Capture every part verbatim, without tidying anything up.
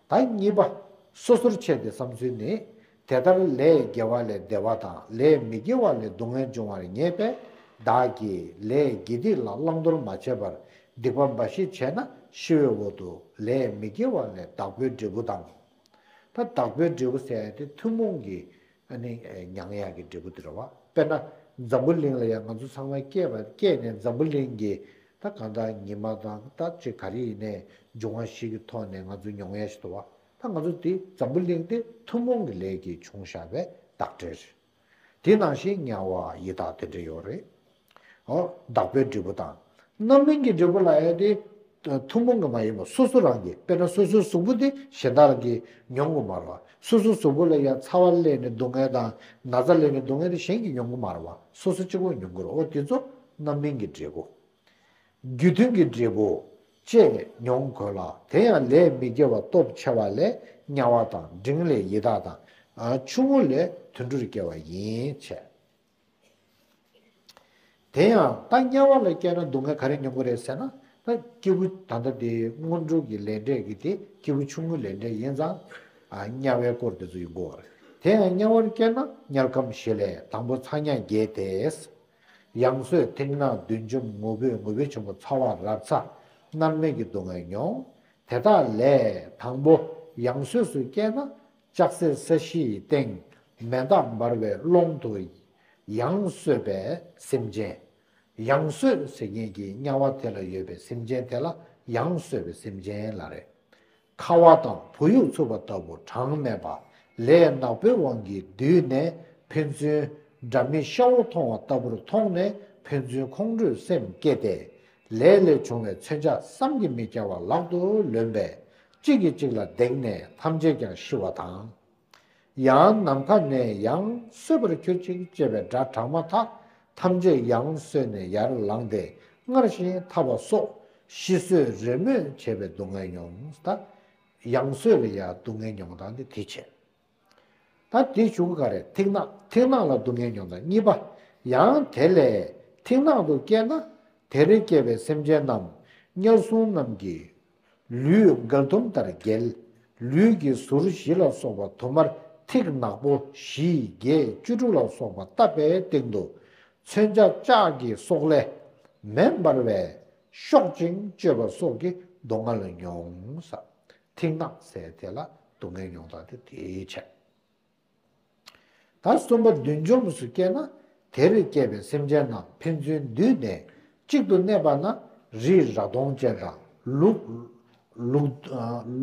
ད་གཉིས་པ། སོ་སོར་ཕྱེ་སྟེ་བསམ་ཚུལ་ནི། དེ་ལྟར་ལས་དགེ་བ་ལས་བདེ་བ་དང་ལས་མི་དགེ་བ་ལས་སྡུག་བསྔལ་འབྱུང་བར་ངེས་པས། བདག་གིས་ལས་དགེ་སྡིག་ལ་བླང་དོར་མ་བྱས་པར་སྡིག་པ་འབའ་ཞིག་བྱས་ན་ཤི་བའི་འོག་ཏུ་ལས་མི་དགེ་བ་ལས་བདག་པོའི་འབྲས་བུ་དང་། ད་བདག་པོའི་འབྲས་བུ་ཟེར་ཡ་དེ་ཐུན་མོང་གི་ཨ་ནི་མྱང་ཡག་གི་འབྲས་བུ་དེ་རེད་བ། དཔེར་ན་འཛམ་བུ་གླིང་ལ་ཡང་ང་ཚོ་ཚང་མ་སྐྱེས་པ་སྐྱེས་ནས་འཛམ་བུ་གླིང་གི་ད་གང་ལྟར་ཉི་མ་དང་ད་ཅིག་ག་རེ་ཡིན་ནའི་འབྱུང་བ་བཞི་གི་ཐོག་ནས་ང་ཚོ་མྱོང་ཡ་ཞིག་འདུག་བ། ད་ང་ཚོ་དེ་འཛམ་བུ་གླིང་དེ་ཐུན་མོང་གི་ལས་ཀྱིས་བྱུང་བཞག་པའི་བདག་འབྲས་རེད། དེ་ནང་བཞིན་དམྱལ་བ་ཡི་དྭགས་དེ་འདྲ་ཡོད་རེད། ཨོ། བདག་པོའི་འབྲས་བུ་དང་། རྣམ་སྨིན་གྱི་འབྲས་བུ་ལབ་ཡ་དེ་ཐུན་མོང་གི་མ་ཡིན་པ་སོ་སོ་རང་གི། དཔེར་ན་སོ་སོའི་གཟུགས་པོ་དེ་གཞན་དག་གིས་མྱོང་གི་མ་རེད་བ། སོ་སོའི་གཟུགས་པོ་ལ་ཡང་ཚ་བ་སླེབས་ནས་སྡུག་བསྔལ་དང་ན་ཚ་སླེབས་ནས་སྡུག་བསྔལ་དེ་གཞན་གྱིས་མྱོང་གི་མ་རེད་བ། སོ་སོ་གཅིག་པོས་མྱོང་གི་རེད། ཨོ། དེ་ཚོ་རྣམ་སྨིན་གྱི་འབྲས་བུ། རྒྱུ་མཐུན་གྱི་འབྲས་བུ་བཅས་མྱོང་དགོས་ལ། དེ་ཡང་ལས་མི་དགེ་བ་སྟོབས་ཆེ་བ་ལས་དམྱལ་བ་དང་། འབྲིང་ལས་ཡི་དྭགས་དང་། ཆུང་ངུ་ལས་དུད་འགྲོར་སྐྱེ་བ་ཡིན་བྱས། དེ་ཡང་ད་དམྱལ་བ་ལ་སྐྱེས་ན་སྡུག་བསྔལ་ག་རེ་མྱོང་གི་རེད་ཟེར་ན། ད་སྐྱེས་བུ་ད་ལྟ་དེ་སྔོན་འགྲོ་གི་ལས་འབྲས་ཀྱི་དེ་སྐྱེས་བུ་ཆུང་ངུ་ལས་འབྲས་ཡིན་ཙང་། ཨ། དམྱལ་བའི་སྐོར་དེ་ཚོ་ཡིན་དགོས་པ་རེད། དེ་ཡང་དམྱལ་བར་སྐྱེས་ན་དམྱལ་ཁམས་བཞི་ལས་དང་པོ་ཚ་དམྱལ་བརྒྱད་དེ། ཡང་སོས་མཐིང་ནག་བདུད་འཇོམས་ངུ་འབོད་ངུ་འབོད་ཆེན་པོ་ཚ་བ་རབ་ཚ་མནར་མེད་ཀྱི་སྡུག་བསྔལ་མྱོང་། དེ་དག་ལས་དང་པོ་ཡང་སོས་སུ་སྐྱེས་ན། ལྕགས་སྲེག་ས་གཞི་ཡི་སྟེང་མེ་སྟག་འབར་བའི་ཀློང་དུ་ཡང་སོས་པའི་སེམས་ཅན། ཡང་སོས་ཟེར་མཁན་གྱི་དམྱལ་བ་དེ་ལ་ཡོད་པའི་སེམས་ཅན་དེ་ལ་ཡང་སོས་པའི་སེམས་ཅན་ལབ་རེད། ཁ་བ་དང་བུ་ཡུག་འཚུབས་པ་ལྟ་བུ་གྲངས་མེད་པ་ལས་ནག་པོའི་དབང་གིས་བསྡུས་ནས། ཕན་ཚུན་དགྲ་མི་ཤ་བོ་མཐོང་བ་ལྟ་བུར་མཐོང་ནས་ཕན་ཚུན་ཁོང་ཁྲོའི་སེམས་སྐྱེས་ཏེ། ལས་ལས་བྱུང་བའི་མཚོན་ཆ་བསམ་གྱིས་མི་ཁྱབ་པ་ལག་ཏུ་ལོན་པས། གཅིག་གིས་གཅིག་ལ་བརྡེགས་ནས་ཐམས་ཅད་ཀྱང་ཤི་བ་དང་། ཡང་ནམ་མཁའ་ནས་ཡང་གསོད་པར་གྱུར་ཅིག་ཅེས་པའི་སྒྲ་གྲགས་མ་ཐག་ཐམས་ཅད་ཡང་སོས་ནས་ཡར་ལངས་ཏེ་སྔར་བཞིན་འཐབ་པ་སོགས་ཤི་གསོས་རེས་མོས་བྱས་པའི་སྡུག་བསྔལ་མྱོང་། ད་ཡང་སོས་ལ་ཡང་སྡུག་བསྔལ་མྱོང་སྟངས་དེ་དེ་བྱས། ད་དེའི་གཞུག་གུ་ག་རེ། མཐིང་ནག་མཐིང་ནག་ལ་སྡུག་བསྔལ་མྱོང་སྟངས་གཉིས་པ། ཡང་དེ་ལས་མཐིང་ནག་ཏུ་སྐྱེས་ན། དེར་སྐྱེས་པའི་སེམས་ཅན་རྣམས་དམྱལ་སྲུང་རྣམས་ཀྱིས་ལུས་མགལ་དུམ་ལྟར་འགྱེལ། ལུས་ཀྱི་ཟུར་བཞི་ལ་སོགས་པ་དུ་མར་ཐིག་ནག་པོ་བཞི་བརྒྱད་བཅུ་དྲུག་ལ་སོགས་པ་བཏབ་པའི་སྟེང་དུ་མཚོན་ཆ་ལྕགས་ཀྱི་སོག་ལེ་མེ་འབར་བས་གཤོག་ཅིང་གཅོད་པ་སོགས་ཀྱི་སྡུག་བསྔལ་མྱོང་ས། མཐིང་ནག་ཟེར་དེ་ལ་སྡུག་བསྔལ་མྱོང་སྟངས་དེ་དེའི་ཆེད། ད་གསུམ་པ་བདུད་འཇོམས་སུ་སྐྱེས་ན། དེར་སྐྱེས་པའི་སེམས་ཅན་རྣམས་ཕན་ཚུན་འདུས་ནས་གཅིག་ཏུ་གནས་པ་ན། རི་ར་གདོང་ཅན་དང་ལུག་ལུག་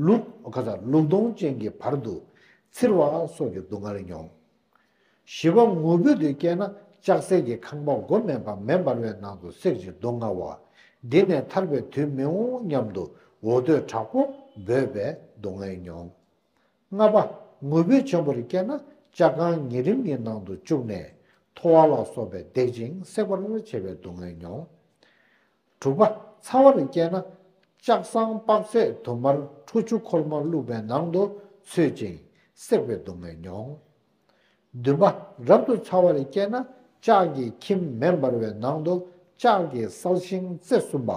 ལུག་ག་ས་ལུག་གདོང་ཅན་གྱི་བར་དུ་འཚིར་བ་སོགས་ཀྱི་སྡུག་བསྔལ་མྱོང་། བཞི་པ་ངུ་འབོད་དུ་སྐྱེས་ན། ལྕགས་སྲེག་གི་ཁང་པ་སྒོ་མེད་པ་མེ་འབར་བའི་ནང་དུ་བསྲེགས་ཤིང་སྡུག་བསྔལ་བ། འདི་ནས་ཐར་པའི་དུས་མི་འོང་སྙམ་དུ་འོ་དོད་དྲག་པོ་འབོད་པའི་སྡུག་བསྔལ་མྱོང་། ལྔ་པ། ངུ་འབོད་ཆེན་པོར་སྐྱེས་ན། ལྕགས་ཁང་ཉིན་རིམ་གྱི་ནང་དུ་བཅུག་ནས་ཐོ་བ་ལ་སོགས་པས་བརྡེག་ཅིང་བསྲེག་པར་བྱེད་པའི་སྡུག་བསྔལ་མྱོང་། དྲུག་པ། ཚ་བར་སྐྱེས་ན། ལྕགས་ཟངས་དཔག་ཚད་དུ་མར་ཁྲོ་ཆུ་ཁོལ་མ་བླུགས་པའི་ནང་དུ་ཚུད་ཅིང་བསྲེག་པའི་སྡུག་བསྔལ་མྱོང་། བདུན་པ། རབ་ཏུ་ཚ་བར་སྐྱེས་ན། ལྕགས་ཀྱི་ཁྱིམ་མེ་འབར་བའི་ནང་དུ་ལྕགས་ཀྱི་སལ་ཤིང་རྩེ་གསུམ་པ་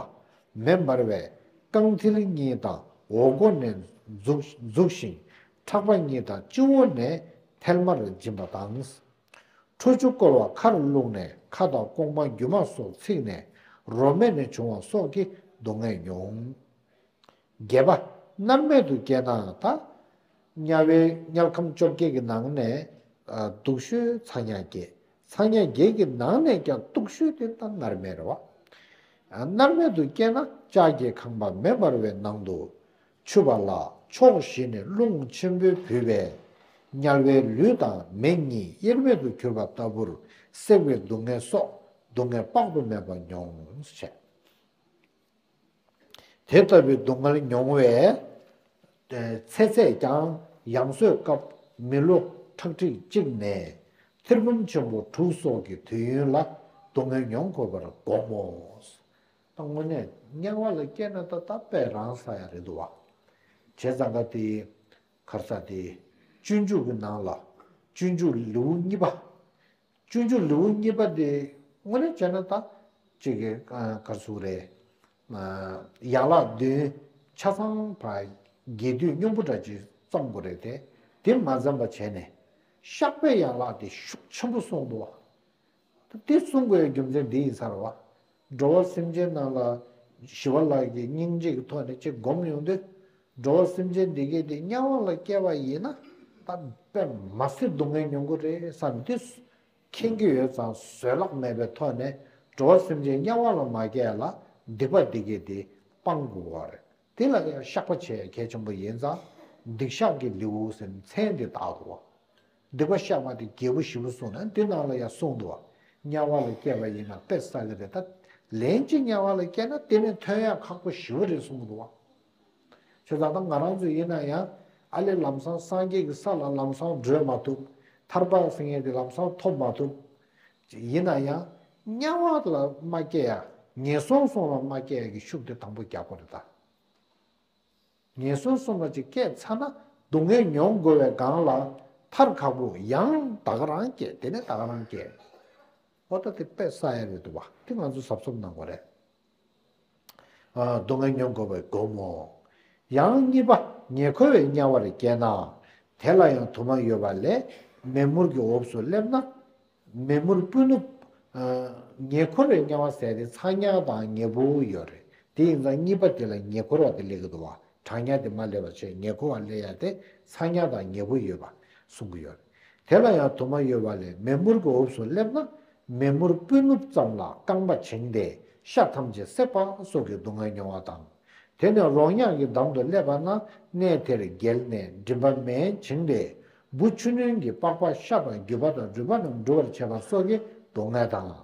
མེ་འབར་བས་རྐང་མཐིལ་གཉིས་དང་འོག་སྒོ་ནས་འཛུགས་འཛུགས་ཤིང་ཕྲག་པ་གཉིས་དང་སྤྱི་བོ་ནས་ཐལ་མར་འབྱིན་པ་དང་། ཁྲོ་ཆུ་བསྐོལ་བ་ཁར་བླུགས་ནས་ཁ་དང་ལྐོག་མ་རྒྱུ་མ་སོགས་ཚིག་ནས་རོ་སྨད་ནས་བྱུང་བ་སོགས་ཀྱི་སྡུག་བསྔལ་མྱོང་། བརྒྱད་པ། མནར་མེད་དུ་སྐྱེས་ན་ད། དམྱལ་བའི་དམྱལ་ཁམས་བཅོ་བརྒྱད་ཀྱི་ནང་ནས་ཨ་སྡུག་ཤོས་ཚ་དམྱལ་བརྒྱད། ཚ་དམྱལ་བརྒྱད་ཀྱི་ནང་ནས་ཀྱང་སྡུག་ཤོས་དེ་ད་མནར་མེད་རེད་བ། ཨ་མནར་མེད་དུ་སྐྱེས་ན་ལྕགས་ཀྱི་ཁང་པ་མེ་འབར་བའི་ནང་དུ་ཆུད་པ་ལ་ཕྱོགས་བཞི་ནས་རླུང་ཆེན་པོས་བུས་པས་དམྱལ་བའི་ལུས་དང་མེ་གཉིས་དབྱེར་མེད་དུ་གྱུར་པ་ལྟ་བུར་བསྲེགས་པའི་སྡུག་བསྔལ་སོགས་སྡུག་བསྔལ་དཔག་ཏུ་མེད་པ་མྱོང་ཞེས། དེ་ལྟ་བུའི་སྡུག་བསྔལ་མྱོང་བའི་ཚེ་ཚད་ཀྱང་ཡང་སོས་སྐབས་མི་ལོ་ཁྲག་ཁྲིག་གཅིག་ནས་ཐེར་འབུམ་ཆེན་པོ་དྲུག་སོགས་ཀྱི་དུས་ཡུན་ལ་སྡུག་བསྔལ་མྱོང་དགོས་པར་བསྒོམ་མོ། ད་དངོས་གནས་དམྱལ་བ་ལ་སྐྱེས་ན་ད་ད་དཔེ་རང་ས་ཡ་རེད་འདུག་བ། བྱས་ཙང་ཀ་དེ་གར་ས་དེ་སྤྱོད་འཇུག་གི་ནང་ལ་སྤྱོད་འཇུག་ལེའུ་གཉིས་པ། སྤྱོད་འཇུག་ལེའུ་གཉིས་པ་དེ་དངོས་གནས་བྱས་ན་ད་ཅིག་གི་ག་རེ་ཟེར་དགོས་རེད། ཡན་ལག་བདུན་ཆ་ཚང་ཕར་ རྒྱས་བསྡུས་སྙོམས་པོ་འདྲ་ཅིག་བརྩམ་དགོས་རེད་དེ། དེ་མ་བརྩམས་པ་བྱས་ནས་བཤགས་པའི་ཡན་ལག་དེ་ཤུགས་ཆེན་པོ་གསུངས་འདུག་བ། དེ་གསུང་དགོས་རྒྱུ་མཚན་འདི་ཡིན་ས་རེད་བ། འགྲོ་བ་སེམས་ཅན་རྣམས་ལ་ཞི་བ་ལྷ་གི་སྙིང་རྗེ་གི་ཐོག་ནས་ཅིག་སྒོམ་ཡོང་དུས། འགྲོ་བ་སེམས་ཅན་འདི་གས་དེ་དམྱལ་བ་ལ་སྐྱེས་པ་ཡིན་ན། ད་དཔེ་མ་སྲིད་སྡུག་བསྔལ་མྱོང་གི་རེད་བསམ་དུས། མཁྱེན་གྱི་ཡོད་ཙང་བཟོད་གླགས་མེད་པའི་ཐོག་ནས་འགྲོ་བ་སེམས་ཅན་དམྱལ་བ་ལ་མ་སྐྱེས་ལ་སྡིག་པ་འདི་གས་དེ་སྤང་དགོས་པ་རེད། དེ་ལ་ཡང་བཤགས་པ་བྱེད་ཡ་གལ་ཆེན་པོ་ཡིན་ཙང་། སྡིག་བཤགས་ཀྱི་ལེའུ་ཟེར་ནས་མཚན་འདི་བཏགས་འདུག་བ། སྡིག་པ་བཤགས་པ་དེ་རྒྱས་པོ་ཞེ་པོ་གསུངས་ནས་འདི་ནང་ལ་ཡང་གསུངས་འདུག་བ། དམྱལ་བ་ལ་སྐྱེས་པ་ཡིན་ན་དཔེ་བསགས་ཀྱི་རེད་ད། ལན་གཅིག་དམྱལ་བ་ལ་སྐྱེས་ན་དེ་ནས་ཐོན་ཡ་ཁག་པོ་ཞེ་པོ་རེད་གསུངས་འདུག་བ། བྱས་ཙང་ད་ང་རང་ཚོ་ཡིན་ན་ཡང་ཨ་ལེ་ལམ་སང་སངས་རྒྱས་ཀྱི་ས་ལ་ལམ་སང་བགྲོད་མ་ཐུབ། ཐར་པ་ཟེར་མཁན་དེ་ལམ་སང་ཐོབ་མ་ཐུབ། ཡིན་ན་ཡང་དམྱལ་བ་ལ་མ་སྐྱེ་ཡ། ངན་སོང་གསུམ་ལ་མ་སྐྱེ་ཡ་གི་ཤུགས་དེ་དང་པོ་རྒྱག་དགོས་རེད་ད། ངན་སོང་གསུམ་ལ་ཅིག་སྐྱེས་ཚར་ན་སྡུག་བསྔལ་མྱོང་དགོས་པའི་སྒང་ལ་ཐར་ཁག་པོ་ཡང་ད་ག་རང་སྐྱེ། དེ་ནས་ད་ག་རང་སྐྱེ། འོ་ད་དེ་དཔེ་བསགས་ཡ་རེད་འདུག་བ། དེ་ང་ཚོ་གཟབ་གཟབ་གནང་དགོས་རེད། ཨ། སྡུག་བསྔལ་མྱོང་དགོས་པའི་སྒོམ་མོ། ཡང་གཉིས་པ་ཉེ་འཁོར་བའི་དམྱལ་བར་སྐྱེས་ན། དེ་ལ་ཡང་དུ་མ་ཡོད་པ་ལས་མེ་མུར་གྱི་འོབས་སུ་སླེབས་ན། མེ་མུར་སྤུན་ནུབ། ཨ། ཉེ་འཁོར་བའི་དམྱལ་བ་ཟེར་དེ་ཚ་དམྱལ་དང་ཉེ་པོ་ཡོད་རེད། དེ་ཡིན་ཙང་གཉིས་པ་དེ་ལ་ཉེ་འཁོར་བ་དེ་སླེབས་ཀྱི་འདུག་བ། གྲང་དམྱལ་དེ་མ་སླེབས་པ་བྱས་ཉེ་འཁོར་བ་སླེབས་ཡ་དེ་ཚ་དམྱལ་དང་ཉེ་པོ་ཡོད་པ་གསུང་གི་ཡོད་རེད། དེ་ལ་ཡང་དུ་མ་ཡོད་པ་ལས་མེ་མུར་གྱི་འོབས་སུ་སླེབས་ན། མེ་མུར་སྤུན་ནུབ་ཙམ་ལ་རྐང་པ་བྱིང་སྟེ་ཤ་ཐམས་ཅད་བསྲེགས་པ་སོགས་ཀྱི་སྡུག་བསྔལ་མྱོང་བ་དང་། དེ་ནས་རོ་མྱགས་ཀྱི་འདམ་དུ་སླེབས་པ་ན་གནས་དེར་བརྒྱལ་ནས་མགྲིན་པ་མེས་བྱིང་སྟེ་འབུ་ཆུ་སྣོན་གྱི་པགས་པ་ཤ་དང་རྒྱུས་པ་དང་རུས་པ་རྣམས་འབྲུ་བར་བྱེད་པ་སོགས་ཀྱི་སྡུག་བསྔལ་དང་།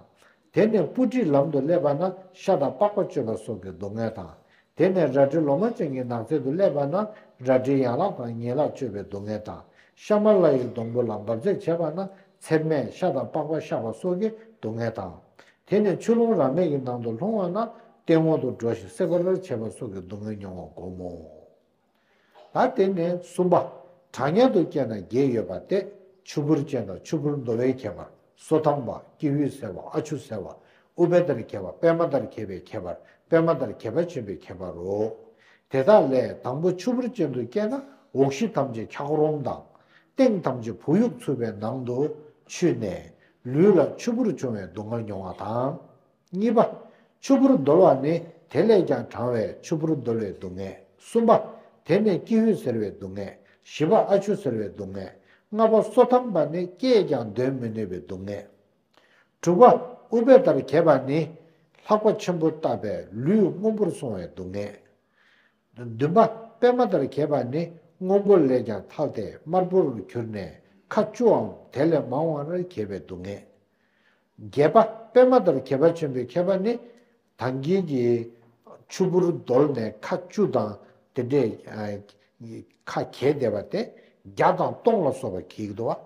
དེ་ནས་སྤུ་གྲིའི་ལམ་དུ་སླེབས་པ་ན་ཤ་དང་པགས་པ་གཅོད་པ་སོགས་ཀྱི་སྡུག་བསྔལ་དང་། དེ་ནས་རལ་གྲི་ལོ་མ་ཅན་གྱི་ནགས་ཚལ་དུ་སླེབས་པ་ན་རལ་གྲིའི་ཡན་ལག་དང་ཡན་ལག་གཅོད་པའི་སྡུག་བསྔལ་དང་། ཤ་མ་ལ་ཡི་སྡོང་པོ་ལ་འབབ་རྫས་བྱེད་པ་ན་ཚེར་མས་ཤ་དང་པགས་པ་བཤགས་པ་སོགས་ཀྱི་སྡུག་བསྔལ་དང་། དེ་ནས་ཆུ་ཀླུང་རབ་མེད་ཀྱི་ནང་དུ་ལྷུང་བ་ན་ལྟད་ངོ་དུ་འགྲོ་ཞིང་བསྲེག་པར་བྱེད་པ་སོགས་ཀྱི་སྡུག་བསྔལ་མྱོང་བ་སྒོམ་མོ། ད་དེ་ནས་གསུམ་པ། གྲང་དམྱལ་དུ་སྐྱེས་ན་བརྒྱད་ཡོད་པ་སྟེ། ཆུ་བུར་ཅན་དང་ཆུ་བུར་འདོ་བའི་ཁྱད་པར། སོ་ཐམ་པ། ཀྱི་ཧུད་ཟེར་བ། ཨ་ཆུ་ཟེར་བ། ཨུཏྤལ་ལྟར་གྱེས་པ། པད་མ་ལྟར་གྱེས་པའི་ཁྱད་པར། པད་མ་ལྟར་གྱེས་པ་ཆེན་པོའི་ཁྱད་པར་རོ། དེ་དག་ལས་དང་པོ་ཆུ་བུར་ཅན་དུ་སྐྱེས་ན་འོག་གཞི་ཐམས་ཅད་འཁྱགས་རོམ་དང་། སྟེང་ཐམས་ཅད་བུ་ཡུག་འཚུབས་པའི་ནང་དུ་ཆུད་ནས་ལུས་ལ་ཆུ་བུར་བྱུང་བའི་སྡུག་བསྔལ་མྱོང་བ་དང་། གཉིས་པ། ཆུ་བུར་རྡོལ་བ་ནི་དེ་ལས་ཀྱང་གྲང་བས་ཆུ་བུར་རྡོལ་བའི་སྡུག་བསྔལ། གསུམ་པ། དེ་ནས་ཀྱི་ཧུད་ཟེར་བའི་སྡུག་བསྔལ། བཞི་པ། ཨ་ཆུ་ཟེར་བའི་སྡུག་བསྔལ། ལྔ་པ། སོ་ཐམ་པ་ནི་སྐྱེས་ཀྱང་འདོན་མི་ནུས་པའི་སྡུག་བསྔལ། དྲུག་པ། ཨུཏྤལ་ལྟར་གྱེས་པ་ནི་ལྷགས་པ་ཆེན་པོ་བཏབ་པས་ལུས་སྔོན་པོར་སོང་བའི་སྡུག་བསྔལ། བདུན་པ། པད་མ་ལྟར་གྱེས་པ་ནི་སྔོན་པོ་ལས་ཀྱང་ཐལ་ཏེ་དམར་པོར་གྱུར་ནས་ཁ་བཅུའམ་དེ་ལས་མང་བར་གྱེས་པའི་སྡུག་བསྔལ། བརྒྱད་པ། པད་མ་ལྟར་གྱེས་པ་ཆེན་པོའི་ཁྱད་པར་ནི། ད་གིན་གྱི་ཆུ་བུར་རྡོལ་ནས་ཁ་བཅུ་དང་དེ་འདྲས་ཁ་གྱེས་བསྡད་པ་དེ་བརྒྱ་དང་སྟོང་ལ་སོགས་པ་གྱེས་ཀྱི་འདུག་བ།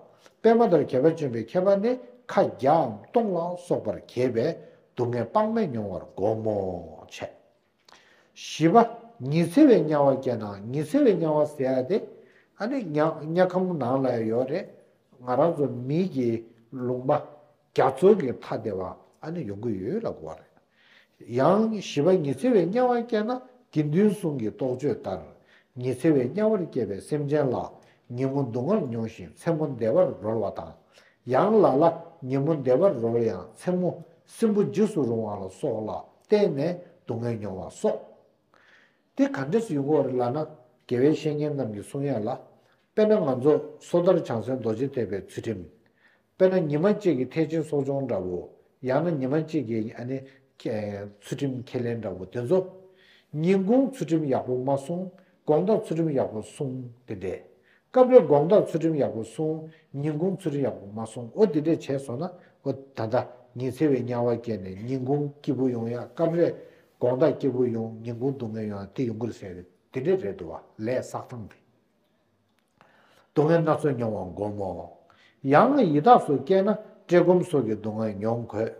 པད་མ་ལྟར་གྱེས་པ་ཆེན་པོའི་ཁྱད་པར་ནི་ཁ་བརྒྱའམ་སྟོང་ལ་སོགས་པར་གྱེས་པས་སྡུག་བསྔལ་དཔག་མེད་མྱོང་བར་སྒོམ་མོ་བྱས། བཞི་པ། ཉི་ཚེ་བའི་དམྱལ་བར་སྐྱེས་ན། ཉི་ཚེ་བའི་དམྱལ་བ་ཟེར་ཡ་དེ་ཨ་ནི་དམྱལ་དམྱལ་ཁམས་ནང་ལ་ཡོད་རེད། ང་རང་ཚོ་མི་གི་ལུང་པ་རྒྱ་མཚོ་གི་མཐའ་དེ་བ་ཨ་ནི་ཡོང་གི་ཡོད་ལབ་དགོས་པ་རེད། ཡང་བཞི་པ། ཉི་ཚེ་བའི་དམྱལ་བར་སྐྱེས་ན། དགེ་འདུན་གསུམ་གྱི་རྟོགས་བརྗོད་ལྟར་ཉི་ཚེ་བའི་དམྱལ་བར་སྐྱེས་པའི་སེམས་ཅན་ལ་ཉིན་མོ་སྡུག་བསྔལ་མྱོང་ཞིང་མཚན་མོ་བདེ་བར་རོལ་བ་དང་། ཡང་ལ་ལ་ཉིན་མོ་བདེ་བར་རོལ་ཡང་མཚན་མོ་སྲིན་པོ་འཇིགས་སུ་རུང་བ་ལ་སོགས་ལ་བརྟེན་ནས་སྡུག་བསྔལ་མྱོང་བ་སོགས། དེ་ག་འདྲས་སུ་ཡོང་གི་ཡོད་རེད་ལབ་ན། དགེ་བའི་བཤེས་གཉེན་རྣམས་ཀྱིས་གསུང་ཡ་ལ། དཔེར་ན་ང་ཚོ་སོ་ཐར་བྱང་སེམས་རྡོ་རྗེ་ཐེག་པའི་ཚུལ་ཁྲིམས། དཔེར་ན་ཉི་མ་གཅིག་གི་ཐེག་ཆེན་གསོ་སྦྱོང་འདྲ་བོ། ཡང་ན་ཉི་མ་གཅིག་གི་ཨ་ནི་ཚུལ་ཁྲིམས་ཁས་ལེན་འདྲ་བོ་དེ་ཚོ། ཉིན་གུང་ཚུལ་ཁྲིམས་ཡག་པོ་མ་སྲུང་། དགོང་དག་ཚུལ་ཁྲིམས་ཡག་པོ་སྲུང་། དེ་འདྲས། སྐབས་རེ་དགོང་དག་ཚུལ་ཁྲིམས་ཡག་པོ་སྲུང་། ཉིན་གུང་ཚུལ་ཁྲིམས་ཡག་པོ་མ་སྲུང་། འོ་དེ་འདྲས་བྱས་སོང་ན། འོ་ད་ལྟ་ཉི་ཚེ་བའི་དམྱལ་བ་སྐྱེས་ནས་ཉིན་གུང་སྐྱིད་པོ་ཡོང་ཡ། སྐབས་རེ་དགོང་དག་སྐྱིད་པོ་ཡོང་། ཉིན་གུང་སྡུག་བསྔལ་ཡོང་ཡ་དེ་ཡོང་གི་རེད་ཟེར། དེ་འདྲས་རེད་འདུག་བ། ལས་བསགས་སྟངས་དེ། སྡུག་བསྔལ་སྣ་ཚོགས་མྱོང་བ་སྒོམ་མོ། ཡང་ཡི་དྭགས་སུ་སྐྱེས་ན་བཀྲེས་སྐོམ་སོགས་ཀྱི་སྡུག་བསྔལ་མྱོང་དགོས།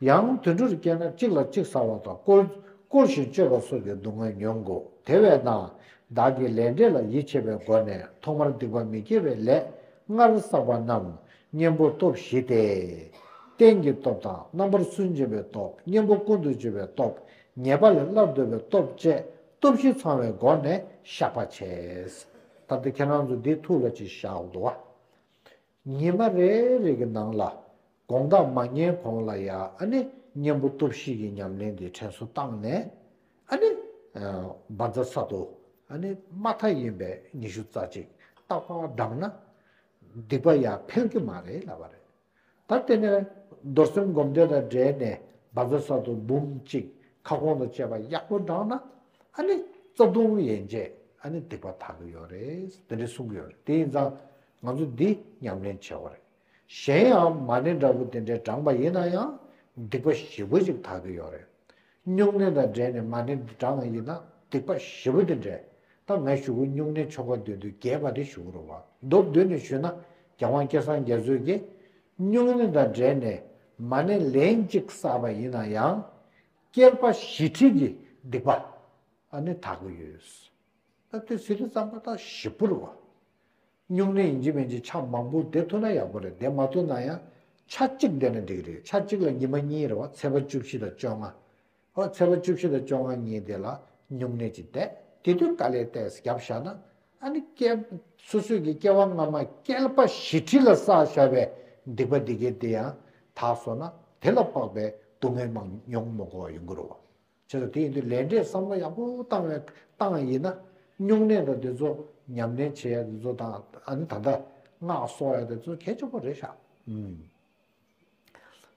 ཡང་དུད་འགྲོར་སྐྱེས་ན་གཅིག་ལ་གཅིག་ཟ་བ་དང་བཀོལ་བཀོལ་ཞིང་སྤྱོད་པ་སོགས་ཀྱི་སྡུག་བསྔལ་མྱོང་དགོས། དེ་བས་ན་བདག་གིས་ལས་འབྲས་ལ་ཡིད་ཆེས་པའི་སྒོ་ནས་ཐོག་མར་སྡིག་པ་མི་དགེ་བའི་ལས་སྔར་བསགས་པ་རྣམས་གཉེན་པོ་སྟོབས་བཞི་སྟེ། རྟེན་གྱི་སྟོབས་དང་རྣམ་པར་སུན་འབྱིན་པའི་སྟོབས། གཉེན་པོ་ཀུན་ཏུ་སྤྱོད་པའི་སྟོབས། ཉེས་པ་ལས་སླར་ལྡོག་པའི་སྟོབས་བཅས་ སྟོབས་བཞི་ཚང་བའི་སྒོ་ནས་བཤགས་པ་བྱས། ད་ལྟ་ཁྱེད་རང་ཚོ་འདི་ཐུགས་ལ་ཅིག་བཞག་འདུག་བ། ཉི་མ་རེ་རེ་གི་ནང་ལ་དགོང་དག་མ་ཉལ་གོང་ལ་ཡ་ཨ་ནི་གཉེན་པོ་སྟོབས་བཞི་གི་ཉམས་ལེན་དེ་དྲན་གསོ་བཏང་ནས། ཨ་ནི་བཛྲ་སཏྭ་ཨ་ནི་མ་མཐའ་ཡིན་པའི་ཉི་ཤུ་རྩ་གཅིག་ཏག་ཏག་བགྲངས་ན་སྡིག་པ་ཡར་འཕེལ་གྱི་མ་རེད་ལབ་པ་རེད། ད་དེ་ནས་རྡོར་སེམས་སྒོམ་བཟླས་དང་འབྲེལ་ནས་བཛྲ་སཏྭ་འབུམ་གཅིག་ཁ་སྐོང་དང་བཅས་པ་ཡག་པོ་བགྲངས་ན། ཨ་ནི་རྩ་ལྟུང་ཡན་ཆད་ཨ་ནི་སྡིག་པ་དག་གི་ཡོད་རེད། དེ་འདྲ་གསུང་གི་ཡོད་རེད། དེ་ཡིན་ཙང་ང་ཚོ་འདི་ཉམས་ལེན་བྱེད་དགོས་རེད། གཞན་ཡང་མ་ཎི་འདྲ་པོ་དེ་འདྲའི་བགྲངས་པ་ཡིན་ན་ཡང་སྡིག་པ་ཞེ་པོ་ཅིག་དག་གི་ཡོད་རེད། སྨྱུང་གནས་དང་འབྲེལ་ནས་མ་ཎི་འདི་བགྲངས་པ་ཡིན་ན་སྡིག་པ་ཞེ་པོ་དེ་འདྲས། ད་ངས་ཞུ་གི་སྨྱུང་གནས་ཆོ་ག་འདོན་དུས་རྒྱས་པ་དེ་ཞུ་གི་རེད་བ། མདོར་བསྡུས་ནས་ཞུས་ན་རྒྱལ་དབང་སྐལ་བཟང་རྒྱ་མཚོས་ཀྱིས་སྨྱུང་གནས་དང་འབྲེལ་ནས་མ་ཎི་ལན་གཅིག་བསགས་པ་ཡིན་ན་ཡང་། བསྐལ་པ་བཞི་ཁྲི་གི་སྡིག་པ་ཨ་ནི་དག་གི་ཡོད། ད་དེ་ཟེར་དུས་ཙམ་པ་ད་ཞེ་པོ་རེད་བ། སྨྱུང་གནས་ཡིན་གཅིག་མིན་གཅིག་ཆ་མང་པོ་བསྡད་ཐུབ་ན་ཡག་པོ་རེད། བསྡད་མ་ཐུབ་ན་ཡང་ཆ་གཅིག་བསྡད་ན་འགྲིག་གི་རེད། ཆ་གཅིག་ལ་ཉི་མ་གཉིས་རེད་བ། ཚེས་པ་བཅུ་བཞི་དང་བཅོ་ལྔ། ཨོ་ཚེས་པ་བཅུ་བཞི་དང་བཅོ་ལྔ་གཉིས་དེ་ལ་སྨྱུང་གནས་ཅིག་བསྡད། དེ་དུས་དཀའ་ལས་ཏོག་ཙམ་བརྒྱབ་བཞག་ན། ཨ་ནི་སྐྱེ་སོ་སོའི་གི་སྐྱེ་བ་སྔ་མ་བསྐལ་པ་བཞི་ཁྲི་ལ་བསགས་བཞག་པའི་སྡིག་པ་འདི་གའི་དེ་ཡང་དག་སོང་ན། དེ་ལ་དཔག་པའི་སྡུག་བསྔལ་མང་མྱོང་མི་དགོས་པ་ཡོང་གི་རེད་བ། བྱས་ཙང་དེ་ཡིན་དུས་ལས་འབྲས་བསམ་བློ་ཡག་པོ་བཏང་བའི་བཏང་བ་ཡིན་ན། སྨྱུང་གནས་དང་དེ་ཚོ་ཉམས་ལེན་བྱེད་ཡ་དེ་ཚོ་དང་། ཨ་ནི་ད་ལྟ་སྔགས་གསོག་ཡ་དེ་ཚོ་གལ་ཆེན་པོ་རེད་ཤག་ཨུམ།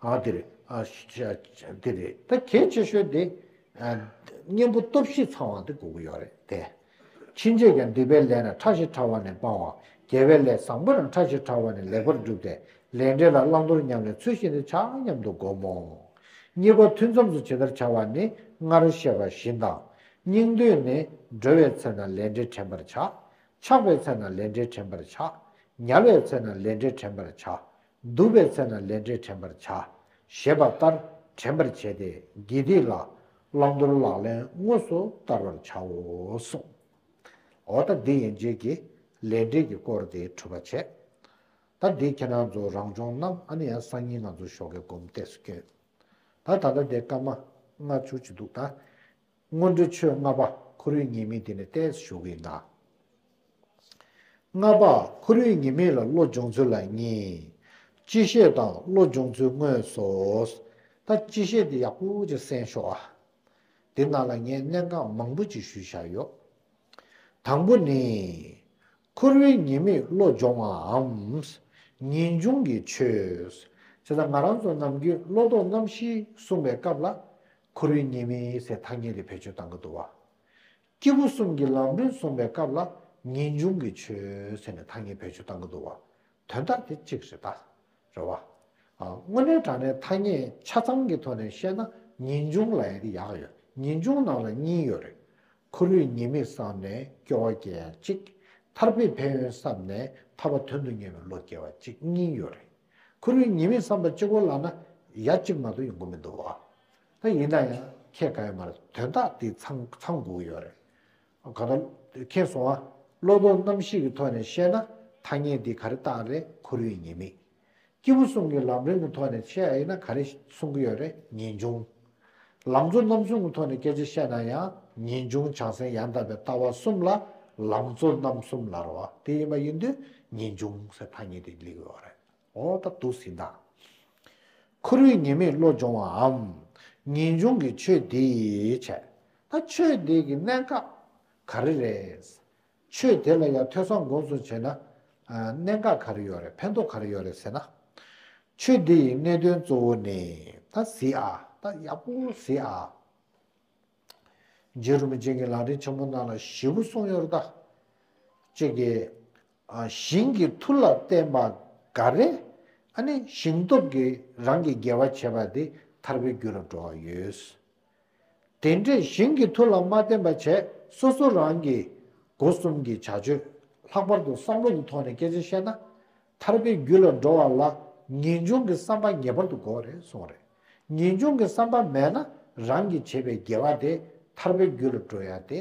ཨ་དེ་རེད། ཨ་ཤ་དེ་རེད། ད་གལ་ཆེ་ཤོས་དེ་ཨ་གཉེན་པོ་སྟོབས་བཞི་ཚང་བ་དེ་དགོས་ཀྱི་ཡོད་རེད་དེ། ཕྱིན་ཆད་ཀྱང་སྡིག་པའི་ལས་རྣམས་ཕྲ་ཞིང་ཕྲ་བ་ནས་སྤང་བ། དགེ་བའི་ལས་བཟང་པོ་རྣམས་ཕྲ་ཞིང་ཕྲ་བ་ནས་ལེགས་པར་སྒྲུབ་སྟེ། ལས་འབྲས་ལ་བླང་དོར་ཉམས་ལེན་ཚུལ་བཞིན་དུ་བྱ་སྙམ་དུ་བསྒོམ་མོ། གཉིས་པ་ཐུན་མཚམས་སུ་ཇི་ལྟར་བྱ་བ་ནི། སྔར་བཤད་པ་བཞིན་དང་། སྙིང་འདོད་ནི། འགྲོ་བའི་ཚེ་ན་ལས་འབྲས་དྲན་པར་བྱ། འཆག་པའི་ཚེ་ན་ལས་འབྲས་དྲན་པར་བྱ། ཉལ་བའི་ཚེ་ན་ལས་འབྲས་དྲན་པར་བྱ། འདུག་པའི་ཚེ་ན་ལས་འབྲས་དྲན་པར་བྱ། ཞེས་པ་ལྟར་དྲན་པར་བྱས་ཏེ། དགེ་སྡིག་ལ་བླང་དོར་ལག་ལེན་དངོས་སུ་བསྟར་བར་བྱའོ་གསུངས། འོ་ད་འདི་ཡན་ཆད་ཀྱི་ལས་འབྲས་ཀྱི་སྐོར་དེ་གྲུབ་པ་བྱས། ད་འདི་ཁྱེད་རང་ཚོ་རང་སྦྱོང་གནང་། ཨ་ནི་ཡང་སང་ཉིན་ང་ཚོ་ཞོགས་ཀའི་སྒོམ་ཏོག་ཙམ་སྐྱོན། ད་ད་ལྟ་དེ་སྐར་མ་ལྔ་བཅུ་ཅིག་འདུག་ད་སྔོན་འགྲོའི་ཆོས་ལྔ་པ་འཁོར་བའི་ཉེས་དམིགས་དེ་ནས་ཏོག་ཙམ་ཞུ་གི་ཡིན་ད། ལྔ་པ། འཁོར་བའི་ཉེས་དམིགས་ལ་བློ་སྦྱོང་ཚུལ་ལ་གཉིས། སྤྱི་བཤད་དང་བློ་སྦྱོང་ཚུལ་དངོས་སོ། ད་སྤྱི་བཤད་དེ་ཡག་པོ་ཅིག་གསན་ཤོག་ཨ། དེ་ནང་ལ་ངས་གནད་འགག་མང་པོ་ཅིག་ཞུས་བཞག་ཡོད། དང་པོ་ནི། འཁོར་བའི་ཉེས་དམིགས་བློ་སྦྱོང་བའམ། ངེས་འབྱུང་གི་ཆོས། བྱས་ཙང་ང་རང་ཚོ་ནམ་རྒྱུན་བློ་ལྡོག་རྣམ་བཞི་གསུངས་པའི་སྐབས་ལ། འཁོར་བའི་ཉེས་དམིགས་ཟེར་ཐ་སྙད་དེ་བེད་སྤྱོད་གཏང་གི་འདུག་བ། སྐྱེས་བུ་གསུམ་གྱི་ལམ་རིམ་གསུངས་པའི་སྐབས་ལ་ངེས་འབྱུང་གི་ཆོས་ཟེར་ནས་ཐ་སྙད་བེད་སྤྱོད་གཏང་གི་འདུག་བ། དོན་དག་དེ་གཅིག་རེད་ད། རེད་བ། ཨ། དངོས་གནས་དྲང་གནས་ཐ་སྙད་ཆ་ཚང་གི་ཐོག་ནས་བཤད་ན་ངེས་འབྱུང་ལབ་ཡ་དེ་ཡག་ཡོད། ངེས་འབྱུང་ནང་ལ་གཉིས་ཡོད་རེད། འཁོར་བའི་ཉེས་དམིགས་བསམས་ནས་སྐྱོ་བ་སྐྱེ་ཡ་གཅིག་ཐར་པའི་ཕན་ཡོན་བསམས་ནས་ཐར་པ་དོན་དུ་གཉེར་བའི་བློ་སྐྱེ་བ་གཅིག་གཉིས་ཡོད་རེད། འཁོར་བའི་ཉེས་དམིགས་བསམ་པ་གཅིག་པོ་ལབ་ན་ཡ་གཅིག་མ་གཏོགས་ཡོང་གི་མི་འདུག་བ། ད་ཡིན་ན་ཡང་ཁྱད་ག་ཡོད་མ་རེད། དོན་དག་དེ་ཚང་ཚང་དགོས་ཀྱི་ཡོད་རེད། ག་ད་མཁྱེན་སོང་ཨ། བློ་ལྡོག་རྣམ་བཞི་གི་ཐོག་ནས་བཤད་ན་ཐ་སྙད་འདི་ག་རེ་བཏགས་རེད། འཁོར་བའི་ཉེས་དམིགས། སྐྱེས་བུ་གསུམ་གྱི་ལམ་རིམ་གྱི་ཐོག་ནས་བཤད་ཡིན་ན་ག་རེ་གསུང་གི་ཡོད་རེད། ངེས་འབྱུང་། ལམ་གཙོ་རྣམ་གསུམ་གྱི་ཐོག་ནས་སྐད་ཆ་བཤད་ན་ཡང་ངེས་འབྱུང་བྱང་སེམས་ཡང་དག་པའི་ལྟ་བ་གསུམ་ལ་ལམ་གཙོ་རྣམ་གསུམ་ལབ་རེད་བ། དེ་ཡིན་པ་ཡིན་དུས་ངེས་འབྱུང་ཟེར་ཐ་སྙད་དེ་སླེབས་ཀྱི་ཡོད་རེད། འོ་ད་འདུག་ཟིན་ད། འཁོར་བའི་ཉེས་དམིགས་བློ་སྦྱོང་བའམ། ངེས་འབྱུང་གི་ཆོས་འདི་བྱས། ད་ཆོས་འདི་གི་གནད་འགག་ག་རེ་རེད། ཆོས་དེ་ལ་ཡང་ཐོས་བསམ་སྒོམ་གསུམ་བྱས་ན། ཨ། གནད་འགག་ག་རེ་ཡོད་རེད། ཕན་ཐོགས་ག་རེ་ཡོད་རེད་ཟེར་ན། ཆོས་འདི་ཡི་གནད་དོན་གཙོ་བོ་ནི། ད་གཟིགས་ཨ། ད་ཡག་པོ་གཟིགས་ཨ། རྗེ་རིན་པོ་ཆེ་གི་ལམ་རིམ་ཆེན་མོ་ནང་ལ་ཞིབ་པོ་གསུངས་ཡོད་རེད་ད། གཅིག་གིས། ཨ། ཞིང་གི་མཐུ་ལ་བརྟེན་པ་འགའ་རེ། ཨ་ནི་ཞིང་སྟོབས་ཀྱིས་རང་གི་དགེ་བ་བྱས་པ་དེ་ཐར་པའི་རྒྱུ་ལ་འགྲོ་བ་ཡོད། དེ་འདྲའི་ཞིང་གི་མཐུ་ལ་མ་བརྟེན་པ་བྱས་སོ་སོ་རང་གི་སྒོ་གསུམ་གྱི་བྱ་སྤྱོད་ལྷག་པར་དུ་བསམ་བློ་གི་ཐོག་ནས་སྐད་ཆ་བཤད་ན། ཐར་པའི་རྒྱུ་ལ་འགྲོ་བ་ལ་ངེས་འབྱུང་གི་བསམ་པ་ངེས་པར་དུ་དགོས་རེད་གསུངས་རེད། ངེས་འབྱུང་གི་བསམ་པ་མེད་ན་རང་གིས་བྱས་པའི་དགེ་བ་དེ་ཐར་པའི་རྒྱུ་ལ་འགྲོ་ཡ་དེ་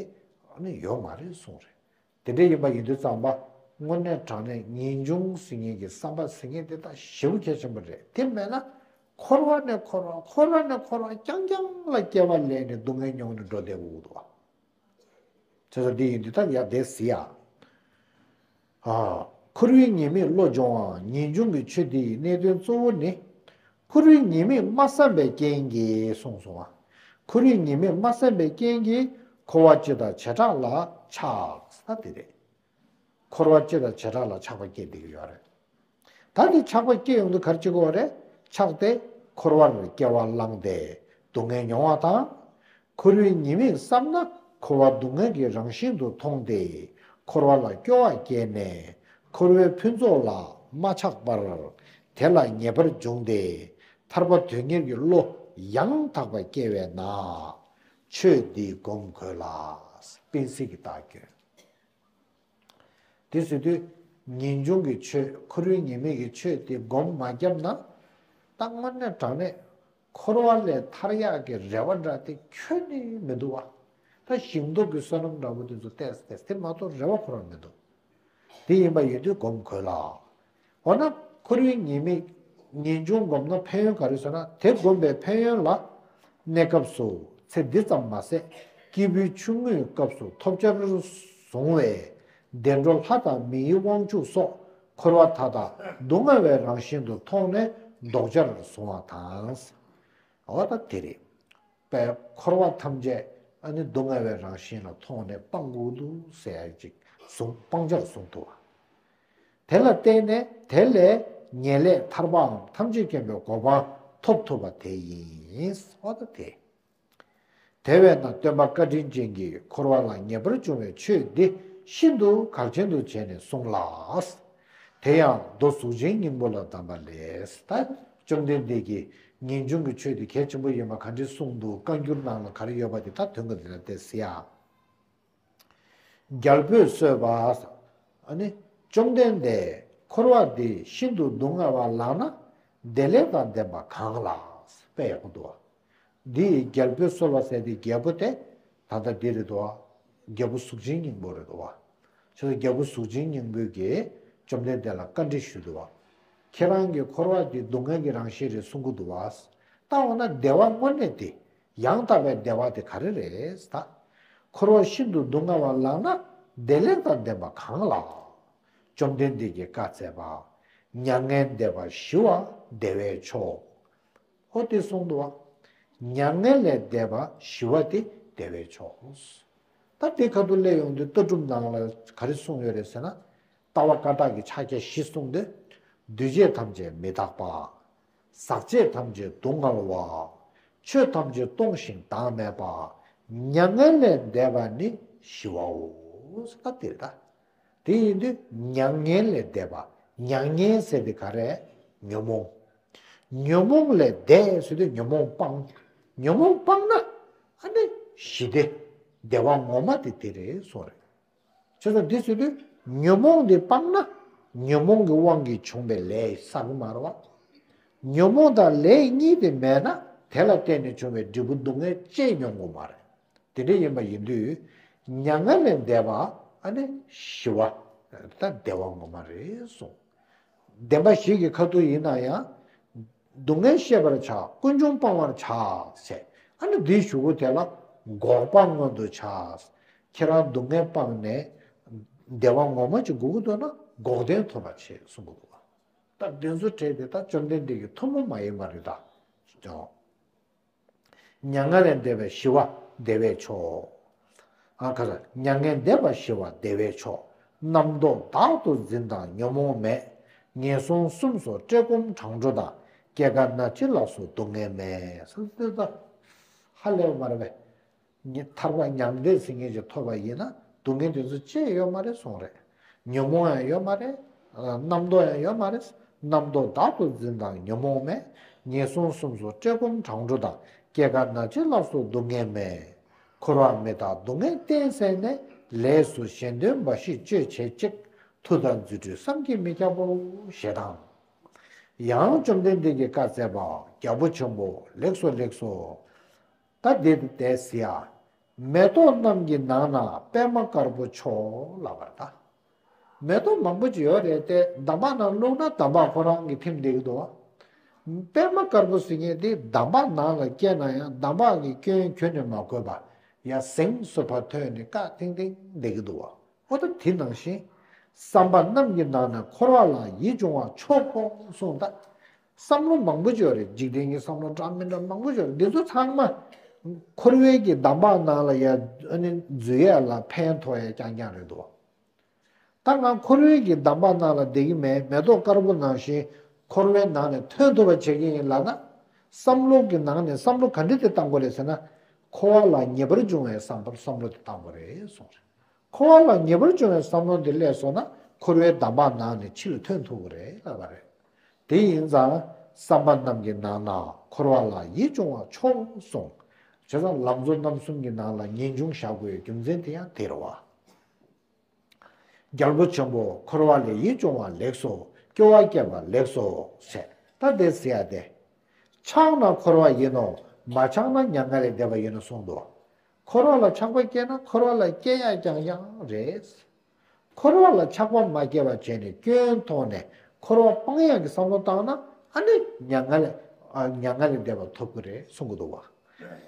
ཨ་ནི་ཡོད་མ་རེད་གསུངས་རེད། དེ་འདྲ་ཡིན་པ་ཡིན་དུས་ཙམ་པ་དངོས་གནས་དྲང་གནས་ངེས་འབྱུང་ཟེར་མཁན་གྱི་བསམ་པ་ཟེར་མཁན་དེ་དག་ཞེ་པོ་གལ་ཆེན་པོ་རེད། དེ་མེད་ན་འཁོར་བ་ནས་འཁོར་བ། འཁོར་བ་ནས་འཁོར་བ། རྐྱང་རྐྱང་ལ་སྐྱེ་བ་ལེན་ནས་སྡུག་བསྔལ་མྱོང་ནས་འགྲོ་བསྡད་དགོས་ཀྱི་འདུག་བ། བྱས་ཙང་འདི་ཡིན་དུས་ད་ཡག་བསྡད་ཟེར་ཡ། ཨ། འཁོར་བའི་ཉེས་དམིགས་བློ་སྦྱོང་བ། ངེས་འབྱུང་གི་ཆོས་འདི་ཡི་གནད་དོན་གཙོ་བོ་ནི། འཁོར་བའི་ཉེས་དམིགས་མ་བསམ་པའི་རྐྱེན་གྱིས་གསུངས་སོང་བ། འཁོར་བའི་ཉེས་དམིགས་མ་བསམ་པའི་རྐྱེན་གྱིས་འཁོར་བ་སྤྱི་དང་བྱེ་བྲག་ལ་ཆགས་ས་དེ་རེད། འཁོར་བ་སྤྱི་དང་བྱེ་བྲག་ལ་ཆགས་པ་སྐྱེ་བསྡད་ཀྱི་ཡོད་རེད། ད་དེ་ཆགས་པ་སྐྱེ་ཡོང་དུས་ག་རེ་བྱེད་དགོས་པ་རེད། ཆགས་ཏེ་འཁོར་བར་སྐྱེ་བ་བླངས་ཏེ་སྡུག་བསྔལ་མྱོང་བ་དང་། འཁོར་བའི་ཉེས་དམིགས་བསམ་ན་འཁོར་བ་སྡུག་བསྔལ་གྱི་རང་བཞིན་དུ་མཐོང་སྟེ། འཁོར་བ་ལ་སྐྱོ་བ་སྐྱེས་ནས་འཁོར་བའི་ཕུན་ཚོགས་ལ་མ་ཆགས་པར་དེ་ལ་ངེས་པར་འབྱུང་སྟེ། ཐར་པ་དོན་གཉེར་གྱི་བློ་ཡང་དག་པ་སྐྱེ་བས་ན། ཆོས་འདི་སྒོམ་དགོས་ལ། དཔེ་སྲིད་ཀྱི་རྟགས་སྐྱོན། དེ་ཟེར་དུས། ངེས་འབྱུང་གི་ཆོས། འཁོར་བའི་ཉེས་དམིགས་ཀྱི་ཆོས་དེ་སྒོམ་མ་བརྒྱབ་ན། ད་དངོས་གནས་དྲང་གནས་འཁོར་བ་ལས་ཐར་ཡག་གི་རེ་བ་འདྲ་དེ་ཁྱོན་ནས་མི་འདུག་བ། ད་ཞིང་སྟོབས་ཀྱི་བསོད་ནམས་འདྲ་པོ་དེ་ཚོ་བལྟས་བལྟས་དེ་མ་གཏོགས་རེ་བ་ཁོ་རང་མི་འདུག་དེ་ཡིན་པ་ཡིན་དུས་སྒོམ་དགོས་ལ། འོ་ན་འཁོར་བའི་ཉེས་དམིགས། ངེས་འབྱུང་སྒོམ་ན་ཕན་ཡོན་ག་རེ་ཟེར་ན། དེ་སྒོམ་པའི་ཕན་ཡོན་ལ། གནས་སྐབས་སུ་ཚེ་འདི་ཙམ་མ་ཟད་སྐྱེས་བུའི་ཆུང་ངུའི་སྐབས་སུ་ཐོབ་བྱར་བཟུང་བའི་བདེ་འགྲོ་ལྷ་དང་མིའི་དབང་ཕྱུག་སོགས་འཁོར་བ་མཐའ་དག་སྡུག་བསྔལ་བའི་རང་བཞིན་དུ་མཐོང་ནས་ལྡོག་བྱར་བཟུང་བ་དང་། འོ་ད་དེ་རེད། པས་འཁོར་བ་ཐམས་ཅད་ཨ་ནི་སྡུག་བསྔལ་བའི་རང་བཞིན་ལ་མཐོང་ནས་སྤང་དགོས་འདུག་ཟེར་ཡ་ཅིག་གསུངས། སྤང་བྱར་གསུངས་ཐུབ་པ། དེ་ལ་བརྟེན་ནས་དེ་ལས་ངེས་ལེགས་ཐར་པའམ་ཐམས་ཅད་མཁྱེན་པའི་གོ་འཕང་ཐོབ་ཐུབ་པ་དེ་ཡིན། འོ་ད་དེ། དེ་བས་ན་སྟོན་པ་བཀའ་དྲིན་ཅན་གྱིས་འཁོར་བ་ལ་ངེས་པར་འབྱུང་བའི་ཆོས་འདི་ཤིན་ཏུ་གལ་ཆེན་དུ་བྱས་ནས་གསུངས་ལ། དེ་ཡང་མདོ་གཟུགས་ཅན་སྙིང་པོ་ལ་གདམས་པ་ལས། ད་བཅོམ་ལྡན་འདས་ཀྱིས་ངེས་འབྱུང་གི་ཆོས་འདི་གལ་ཆེན་པོ་ཡིན་པ་ག་འདྲ་གསུངས་འདུག་བཀའ་འགྱུར་ནང་ལ་ག་རེ་ཡོད་པ་དེ་ད་དོན་གྱི་འདི་ལ་བལྟས་ཟེར་ཡ། རྒྱལ་པོས་གསོལ་པ། ཨ་ནི། བཅོམ་ལྡན་འདས། འཁོར་བ་འདི་ཤིན་ཏུ་སྡུག་བསྔལ་བ་ལགས་ན། བདེ་ལེགས་དང་ལྡན་པ་གང་ལགས། དཔེ་ཡག་པོ་འདུག་བ། འདི་རྒྱལ་པོས་གསོལ་བ་ཟེར་དེ་རྒྱལ་པོ་དེ། ད་ལྟ་འདི་རེད་འདུག་བ། རྒྱལ་པོ་གཟུགས་ཅན་སྙིང་པོ་རེད་འདུག་བ། ཁྱོད་རྒྱལ་པོ་གཟུགས་ཅན་སྙིང་པོས་ཀྱིས་བཅོམ་ལྡན་འདས་ལ་བཀའ་འདྲི་ཞུས་འདུག་བ། ཁྱེད་རང་གིས་འཁོར་བ་འདི་སྡུག་བསྔལ་གྱི་རང་བཞིན་རེད་གསུང་གི་འདུག་བ། ད་འོ་ན་བདེ་བ་དངོས་གནས་དེ། ཡང་དག་པའི་བདེ་བ་དེ་ག་རེ་རེད་ད། འཁོར་བ་ཤིན་ཏུ་སྡུག་བསྔལ་བ་ལགས་ན། བདེ་ལེགས་དང་ལྡན་པ་གང་ལགས། བཅོམ་ལྡན་འདས་ཀྱིས་བཀའ་སྩལ་པ། མྱ་ངན་འདས་པ་ཞི་བ་བདེ་བའི་མཆོག་ཨོ་དེ་གསུངས་འདུག་བ། མྱ་ངན་ལས་འདས་པ་ཞི་བ་དེ་བདེ་བའི་མཆོག་ད་དེ་ཁ་ཐུག་སླེབས་ཡོང་དུས་ལྟ་གྲུབ་ནང་ལ་ག་རེ་གསུངས་ཡོད་རེད་ཟེར་ན། ལྟ་བ་བཀའ་རྟགས་ཀྱི་ཕྱག་རྒྱ་བཞི་གསུངས་ཏེ། འདུས་བྱས་ཐམས་ཅད་མི་རྟག་པ། ཟག་བཅས་ཐམས་ཅད་སྡུག་བསྔལ་བ། ཆོས་ཐམས་ཅད་སྟོང་ཞིང་བདག་མེད་པ། མྱ་ངན་ལས་འདས་པ་ནི་ཞི་བའོ། ད་དེ་ལྟ། དེ་ཡིན་དུས་མྱ་ངན་ལས་འདས་པ། མྱ་ངན་ཟེར་དེ་ག་རེ། ཉོན་མོངས། ཉོན་མོངས་ལས་འདས་ཟེར་དུས་ཉོན་མོངས་སྤངས། ཉོན་མོངས་སྤངས་ན་ཨ་ནི་ཞི་བདེ། བདེ་བ་ངོ་མ་དེ་དེ་རེད་གསུངས་རེད། བྱས་ཙང་འདི་ཟེར་དུས་ཉོན་མོངས་འདི་སྤངས་ན་ཉོན་མོངས་ཀྱི་དབང་གིས་བྱུང་བའི་ལས་བསགས་ཀྱི་མ་རེད་བ། ཉོན་མོངས་དང་ལས་གཉིས་དེ་མེད་ན་དེ་ལ་བརྟེན་ནས་བྱུང་བའི་འབྲས་བུ་སྡུག་བསྔལ་ཅིས་མྱོང་དགོས་མ་རེད། དེ་འདྲ་ཡིན་པ་ཡིན་དུས་མྱ་ངན་ལས་འདས་པ་ཨ་ནི་ཞི་བ་ད་བདེ་བ་ངོ་མ་རེད་གསུངས། བདེན་པ་བཞི་གི་ཁ་ཐུག་ཡིན་ན་ཡང་། སྡུག་བསྔལ་ཤེས་པར་བྱ། ཀུན་འབྱུང་སྤང་བར་བྱ། ཟེར། ཨ་ནི་འདིའི་གཞུག་གུ་དེ་ལ་འགོག་པ་མངོན་དུ་བྱ། ཁྱེད་རང་སྡུག་བསྔལ་སྤངས་ནས་བདེ་བ་ངོ་མ་ཅིག་དགོས་ཀྱི་འདུག་ན་འགོག་བདེན་ཐོབ་པར་བྱེད་གསུང་གི་འདུག་བ། ད་འདི་ཚོ་བྲལ་ཏེ་ད་བཅོམ་ལྡན་འདས་ཀྱི་ཐུན་མོང་མ་ཡིན་པ་རེད་ད། མྱ་ངན་ལས་འདས་པའི་ཞི་བ་བདེ་བའི་མཆོག་ཨ་ཁ་ས་མྱ་ངན་འདས་པ་ཞི་བ་བདེ་བའི་མཆོག་རྣམ་རྟོག་བདག་ཏུ་འཛིན་དང་ཉོན་མོངས་མེད། ངན་སོང་གསུམ་སོགས་བཀྲེས་སྐོམ་གྲང་དྲོ་དང་། སྐྱེ་རྒ་ན་འཆི་ལ་སོགས་སྡུག་བསྔལ་མེད། ས་ཏེ་ད་ཧ་ལས་པ་མ་རེད་པས། ཉི་ཐར་པ་མྱང་འདས་ཟེར་མཁན་ཅིག་ཐོབ་པ་ཡིན་ན་སྡུག་བསྔལ་དེ་ཚོ་ཅི་ཡང་ཡོད་མ་རེད་གསུངས་རེད། ཉོན་མོངས་ཡང་ཡོད་མ་རེད། རྣམ་རྟོག་ཡང་ཡོད་མ་རེད། རྣམ་རྟོག་བདག་ཏུ་འཛིན་དང་ཉོན་མོངས་མེད། ངན་སོང་གསུམ་སོགས་བཀྲེས་སྐོམ་གྲང་དྲོ་དང་། སྐྱེ་རྒ་ན་འཆི་ལ་སོགས་སྡུག་བསྔལ་མེད། འཁོར་བ་མི་རྟག་སྡུག་བསྔལ་གཏན་བསལ་ནས། ལས་སུ་གཞན་དོན་འབའ་ཞིག་སྤྱོད་བྱེད་ཅིག་མཐུ་དང་རྫུ་འཕྲུལ་བསམ་གྱིས་མི་ཁྱབ་པོ་ཞེས་དང་། ཡང་བཅོམ་ལྡན་འདས་ཀྱིས་བཀའ་སྩལ་པ། རྒྱལ་པོ་ཆེན་པོ་ལེགས་སོ་ལེགས་སོ། ད་འདི་དེ་ཟེར་ཡ། མེ་ཏོག་རྣམས་ཀྱི་ནང་ན་པདྨ་དཀར་པོ་མཆོག་ལབ་པར་ད། མེ་ཏོག་མང་པོ་ཅིག་ཡོད་རེད་དེ་འདམ་བག་ནང་བླུགས་ན་འདམ་བག་ཁོ་རང་གིས་ཐིམ་བསྡད་ཀྱི་འདུག་བ། པདྨ་དཀར་པོ་ཟེར་མཁན་དེ་འདམ་བག་ནང་ལ་སྐྱེས་ན་ཡང་འདམ་བག་གི་སྐྱོན་ཁྱོན་ནས་མ་གོས་པ། ཡ་ཟེང་སོ་ཕར་ཐོན་ནས་བཀའ་ཐིང་ཐིང་བསྡད་ཀྱི་འདུག་བ། ཨོ་ད་དེ་ནང་བཞིན། བསམ་པ་རྣམས་ཀྱི་ནང་ན་འཁོར་བ་ལ་ཡིད་འབྱུང་བ་མཆོག་གོ་གསུངས་ད། བསམ་བློ་མང་པོ་ཡོད་རེད། འཇིག་རྟེན་གྱི་བསམ་བློ་འདྲ་མི་འདྲ་མང་པོ་ཡོད་རེད། འདི་ཚོ་ཚང་མ་འཁོར་བའི་གི་འདམ་བག་ནང་ལ་ཡ་ཨ་ནི་འཛུལ་ཡས་ལ་ཕན་ཐོགས་ཡས་རྐྱང་རྐྱང་རེད་འདུག་ད་ང་འཁོར་བའི་གི་འདམ་བག་ནང་ལ་བསྡད་ཀྱི་མེད། མེ་ཏོག་དཀར་པོ་ནང་བཞིན་འཁོར་བའི་ནང་ནས་ཐོན་ཐུབ་པ་བྱེད་ཀྱི་ཡིན་ལབ་ན། བསམ་བློ་གི་ནང་ནས་བསམ་བློ་ག་འདྲ་དེ་བཏང་དགོས་རེད་ཟེར་ན། འཁོར་བ་ལ་ངེས་པར་འབྱུང་བའི་བསམ་པར་བསམ་བློ་དེ་བཏང་དགོས་རེད་གསུངས་རེད། འཁོར་བ་ལ་ངེས་པར་འབྱུང་བའི་བསམ་བློ་འདི་སླེབས་སོང་ན་འཁོར་བའི་འདམ་བག་ནང་ནས་ཕྱི་ལ་ཐོན་ཐུབ་ཀྱི་རེད་ལབ་པ་རེད། དེ་ཡིན་ཙང་བསམ་པ་རྣམས་ཀྱི་ནང་ན་འཁོར་བ་ལ་ཡིད་འབྱུང་བ་མཆོག་གསུངས། བྱས་ཙང་ལམ་གཙོ་རྣམ་གསུམ་གྱི་ནང་ལ་ངེས་འབྱུང་བཞག་དགོས་པའི་རྒྱུ་མཚན་དེ་ཡང་དེ་རེད་བ། རྒྱལ་པོ་ཆེན་པོ་འཁོར་བ་ལས་ཡིད་འབྱུང་བ་ལེགས་སོ། སྐྱོ་བ་སྐྱེས་པ་ལེགས་སོ་ཟེར། ད་དེ་ཟེར་ཡ་དེ། ཆགས་ན་འཁོར་བ་ཡིན་ནོ། མ་ཆགས་ན་མྱ་ངན་ལས་འདས་པ་ཡིན་ནོ་གསུངས་འདུག་འཁོར་བ་ལ་ཆགས་པ་སྐྱེས་ན་འཁོར་བ་ལ་སྐྱེ་ཡ་རྐྱང་རྐྱང་རེད། འཁོར་བ་ལ་ཆགས་པ་མ་སྐྱེས་པ་བྱས་ནས་སྐྱོན་མཐོང་ནས་འཁོར་བ་སྤང་ཡག་གི་བསམ་བློ་བཏང་ན་ཨ་ནི་མྱ་ངན་ལས་ཨ་མྱ་ངན་ལས་འདས་པ་ཐོབ་ཀྱི་རེད་གསུང་གི་འདུག་བ།